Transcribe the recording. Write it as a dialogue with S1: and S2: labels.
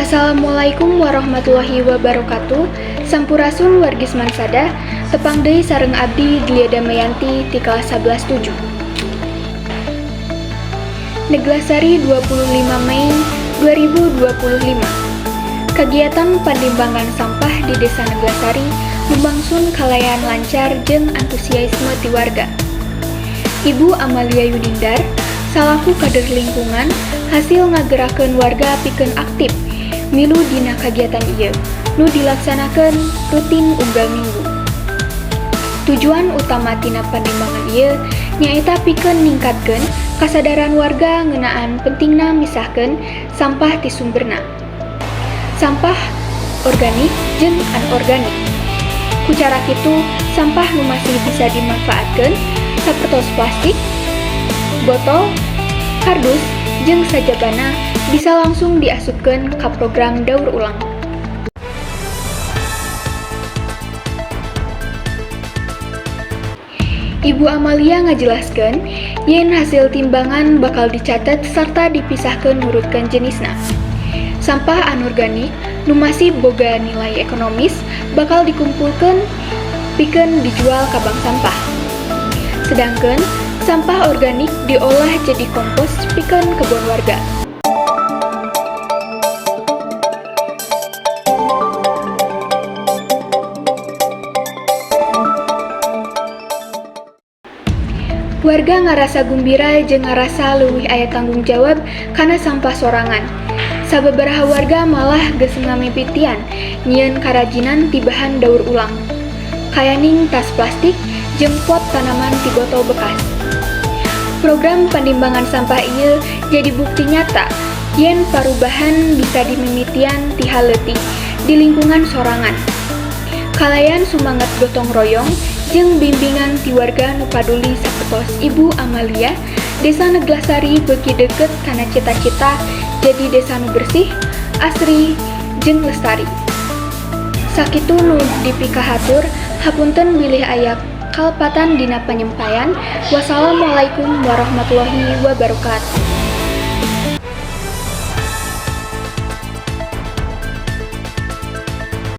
S1: Assalamualaikum warahmatullahi wabarakatuh. Sampurasun wargi Smansada, tepang deui sareng abdi Dlia Damayanti ti kelas 11 7. Neglasari, 25 Mei 2025. Kegiatan panimbangan sampah di Desa Neglasari lumangsun kalayan lancar jeung antusiasme ti warga. Ibu Amalia Yunindar salaku kader lingkungan hasil ngagerakeun warga pikeun aktif milu dina kagiatan ieu nu dilaksanakeun rutin unggal minggu. Tujuan utama tina panimbangan ieu nyaeta pikeun ningkatkeun kasadaran warga ngeunaan pentingna misahkeun sampah ti sumberna. Sampah organik jeung anorganik. Ku cara kitu, sampah nu masih bisa dimanfaatkeun sapertos plastik, botol, kardus, jeung sajabana bisa langsung diasupkeun ka program daur ulang. Ibu Amalia ngajelaskeun yen hasil timbangan bakal dicatet serta dipisahkeun nurutkeun jenisna. Sampah anorganik nu masih boga nilai ekonomis bakal dikumpulkeun pikeun dijual ka bank sampah. Sedangkan sampah organik diolah jadi kompos pikeun kebon warga. Warga ngarasa gumbira jeung ngarasa leuwih aya tanggung jawab kana sampah sorangan. Sababaraha warga malah geus ngamimitian nyieun karajinan ti bahan daur ulang. Kayaning tas plastik jeung pot tanaman ti botol bekas. Program panimbangan sampah ieu jadi bukti nyata yen parubahan bisa dimimitian ti hal leutik di lingkungan sorangan. Kalayan sumangat gotong royong jeung bimbingan ti warga nu paduli sapertos Ibu Amalia, Desa Neglasari beuki deukeut kana cita-cita jadi desa nu bersih, asri, jeung lestari. Sakitu nu dipikahatur, hapunten bilih aya kalepatan dina panyampaian. Wassalamualaikum warahmatullahi wabarakatuh.